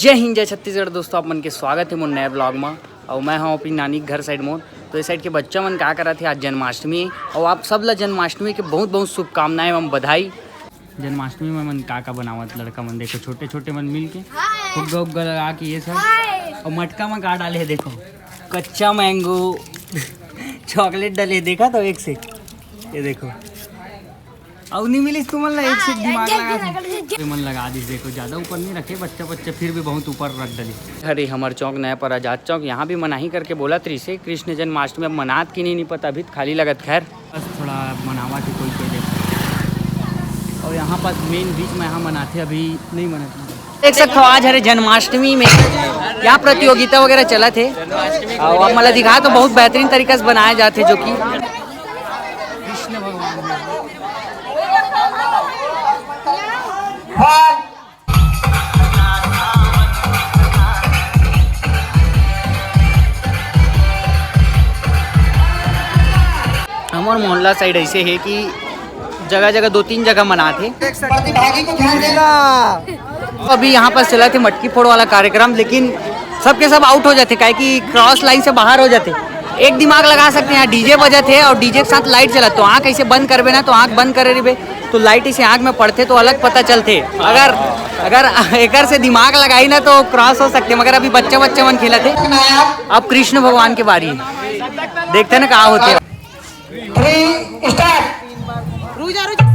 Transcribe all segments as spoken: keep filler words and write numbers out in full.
जय हिंद, जय छत्तीसगढ़ दोस्तों, आप मन के स्वागत हे मोर नए vlog म। अउ मैं हूँ अपनी नानी के घर side मोर। तो ये side के बच्चा मन का करत हे, आज जन्माष्टमी हे अउ आप सब ला जन्माष्टमी के बहुत बहुत शुभकामनाएं एवं बधाई। जन्माष्टमी में मन का का बनावत लड़का मन, देखो छोटे छोटे मन मिल के फुग्गा उग्गा लगा के ये सब। अउ मटका में का डाले हे देखो, कच्चा मैंगो, चॉकलेट डाले हे, देखा तो एक से, ये देखो। अउ नहीं मिलिस तुमन ला एक से दिमाग लगा दे। ये मन लगा दिस, देखो ज्यादा ऊपर नहीं रखे, बच्चा बच्चा फिर भी बहुत ऊपर रख डली। अरे हमर चौक नया पर आजाद चौक, यहाँ भी मनाही करके बोलत रहिसे कृष्ण जन्माष्टमी, अब मनात कि नहीं, नहीं पता, अभी तो खाली लगत। खैर बस थोड़ा मनावत हे कोई कोई, देखो। अउ यहाँ पास मेन बीच में यहाँ मनाथे, अभी नहीं मनाथे। देख सकते हो आज हरे जन्माष्टमी में यहाँ प्रतियोगिता वगैरह चलत हे। अउ आप मन ला दिखा तो बहुत बेहतरीन तरीका से बनाया जाथे, जो कि कृष्ण भगवान। हमर मोहल्ला side ऐसे हे कि जगह जगह दो तीन जगह मनाथे। प्रतिभागी को ध्यान देना। अभी यहाँ पर चलत हे मटकी फोड़ वाला कार्यक्रम, लेकिन सबके सब out हो जाथे, काहे कि cross line से बाहर हो जाथे। एक दिमाग लगा सकते हैं, यहाँ DJ बजत हे अउ DJ के साथ light चलत, तो आँख ऐसे बंद करबे ना, तो आँख बंद करे रहिबे तो light इसे आँख में पड़थे तो अलग पता चलथे। अगर अगर एकर से दिमाग लगाई ना तो cross हो सकथे, मगर अभी बच्चा बच्चा मन खेलत हे। अब कृष्ण भगवान के बारी हे, देखते ना का होथे। Three, start। रुक जा, रुक जा।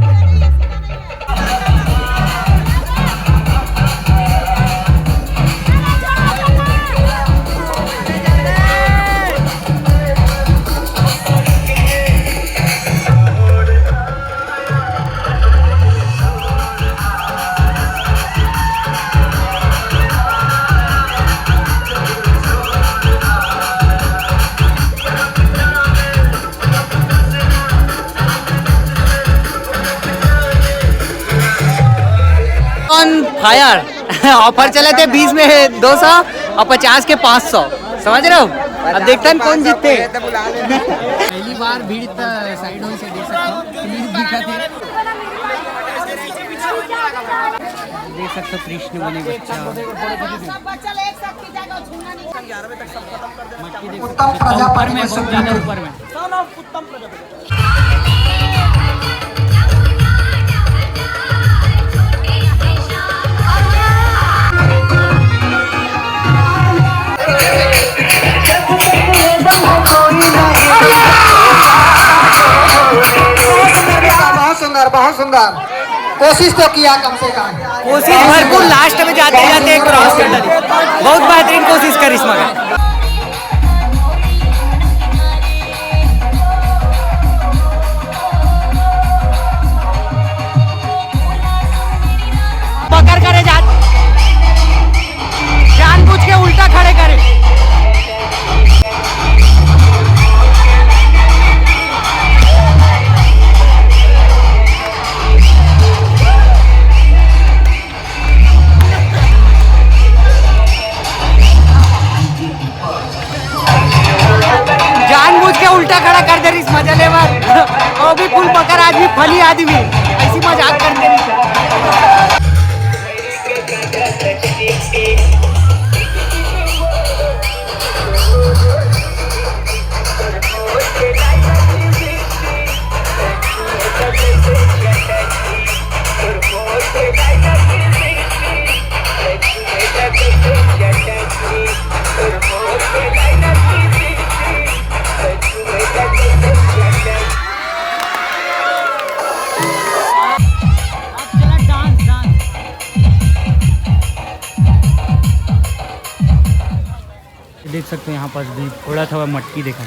On fire। Offer चलत हे, बीस में दो सौ अउ पचास के पाँच सौ, समझ रहे हो? अब देखते हैं कौन जीतथे। पहली बार भीड़ त side होइस हे, देख सकते हो, पुलिस दिखत हे। देख सकते हो कृष्ण बने बच्चा। मटकी देख सकते हो, ऊपर में, ऊपर में। बहुत सुंदर, बहुत सुंदर। कोशिश तो किया कम से कम। कोशिश भरपूर, last में जाते जाते एक cross कर डाली। बहुत बेहतरीन कोशिश करिस मगर। पकड़ करे जात, जानबूझ के उल्टा खड़े करे। जानबूझ के उल्टा खड़ा कर दे रहिस मजा ले बर। वो भी full बकर आदमी, funny आदमी, ऐसी मजाक कर दे रहिस। देख सकते हो यहाँ पास भी फोड़त हवय मटकी, देखा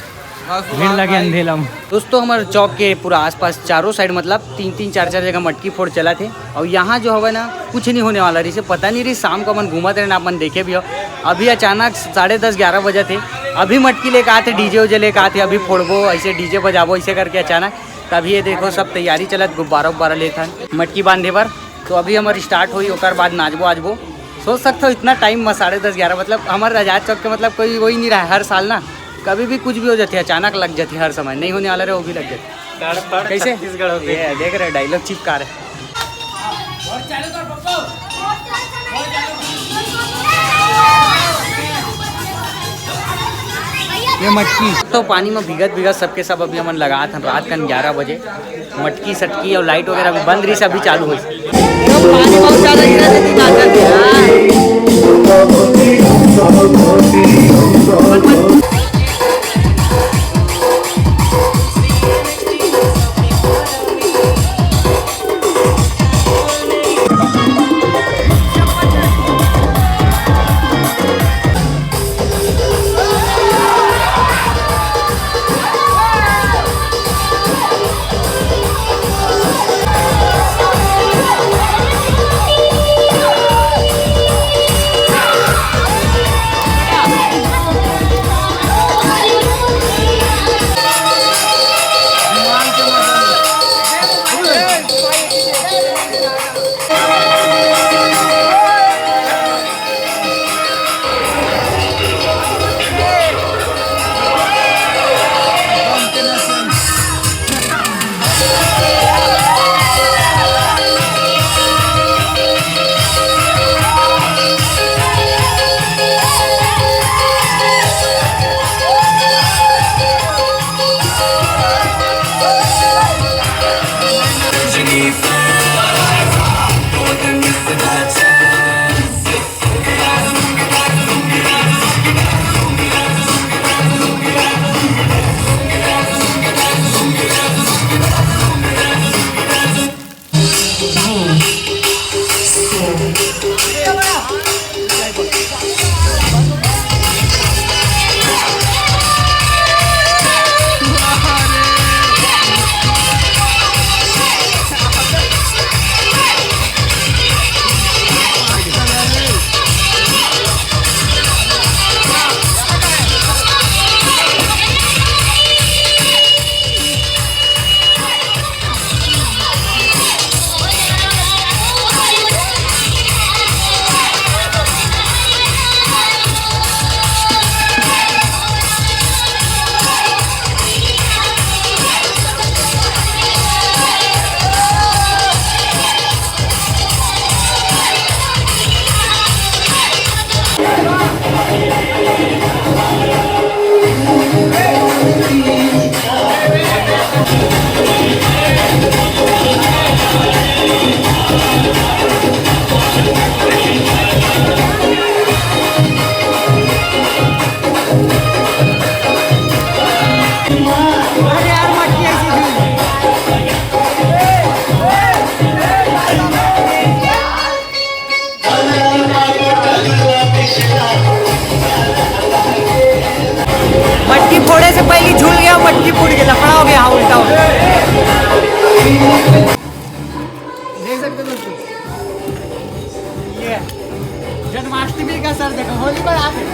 भीड़ लगे अंधेला में। दोस्तों, हमारे चौक के पूरा आसपास चारों side, मतलब तीन तीन चार चार जगह मटकी फोड़ चलत हे। अउ यहाँ जो हवय ना, कुछ नहीं होने वाला रहिस, पता नहीं रहिस, शाम को अपन घूमत रहे ना, अपन देखे भी हो। अभी अचानक साढ़े दस ग्यारह बजत हे, अभी मटकी लेके आथे, DJ उजे लेके आथे, अभी फोड़बो, ऐसे DJ बजाबो, ऐसे करके अचानक। तभी ये देखो, सब तैयारी चलत, गुब्बारा उब्बारा लेथन मटकी बांधे बर। तो अभी हमर start होई, ओकर बाद नाचबो आचबो। सोच सकते हो, इतना time में, साढ़े दस ग्यारह, मतलब हमर आजाद चौक के, मतलब कोई वही नहीं रहा है हर साल ना, कभी भी कुछ भी हो जाती है, अचानक लग जाती है, हर समय नहीं होने वाला रहे वो भी लग जाती है। गड़बड़ कैसे? छत्तीसगढ़ हो गई। ये देख रहे, dialogue चिपका रहे। और चालू कर पप्पू। और चालू कर। और चालू कर। ये मटकी तो पानी में भीगत भीगत सबके सब अभी हमन लगात हन रात कन ग्यारह बजे। मटकी सटकी और लाइट वगैरह भी बंद रही, अभी चालू होई। पानी बहुत ज्यादा गिरा, लेकिन आकर मटकी फोड़े से पहले झूल गया, मटकी फूट गया, लफड़ा हो गया, हाँ, उल्टा हो गया। देख सकते हो दोस्तों, ये जन्माष्टमी का सर देखो, होली पर आ गए।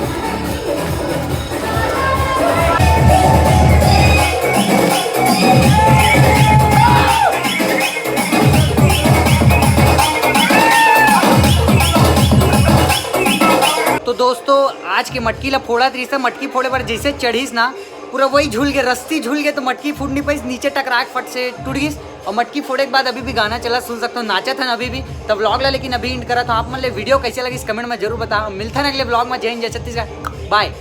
तो दोस्तों, आज के मटकी ला फोड़त रहिस, मटकी फोड़े पर जैसे चढ़िस ना, पूरा वही झूल के, रस्सी झूल के, तो मटकी फूट नहीं पाइस, नीचे टकरा के फट से टूट गइस। और मटकी फोड़े के बाद अभी भी गाना चला, सुन सकते हो, नाचत हन अभी भी। तब व्लॉग ला लेकिन अभी एंड करत हूँ। आप मन ले वीडियो कैसे लगिस, कमेंट में जरूर बताओ। मिलथन अगले व्लॉग में। जय हिंद, जय छत्तीसगढ़, बाय।